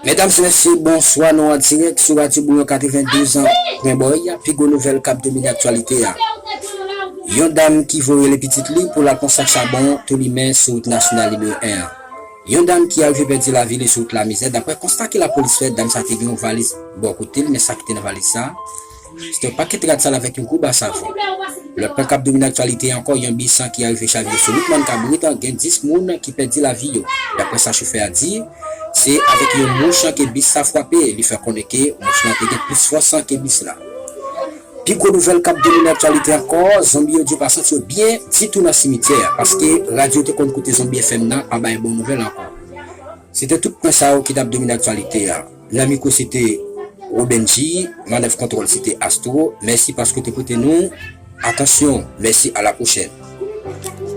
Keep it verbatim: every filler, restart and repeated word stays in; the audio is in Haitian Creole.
Medam e mesye, bonswa, nou an dirèk sou Radyo Bouyon katrevendouz pwen boy, pi gwo nouvèl k ap domine aktyalite a. Yon dam ki voye rele pitit li pou l al pran sak chabon Toulimen sou wout nasyonal nimewo en an. Yon dam ki arive pèdi lavi li sou wout Lamizè. Daprè konsta ke lapolis fè, dam sa te gen yon valiz bò kote l, men sa ki te nan valiz sa, se te yon pakèt rad sal avèk yon gwo ba savon. Lòt pwen k ap domine aktyalite ankò, yon bis ki arive chavire sou wout Mòn Kabrit, gen dis moun ki pèdi lavi yo. Daprè sa chofè a di, se avèk yon mouch ke bis sa frape, li fè konnen ke mouch lan te gen plis fòs ke bis la. Pi gwo nouvèl k ap domine aktyalite ankò, zonbi yo di yo pa santi yo byen ditou nan simityè a, paske radyo te konn koute Zonbi F M nan pa bay bon nouvèl ankò. Se te tout pwen sa yo ki t ap domine aktyalite a. Nan mikwo se te Robenji, mannèv kontwòl se te Astro. Mèsi paske w te koute nou. Atansyon, mèsi, a la pwochèn.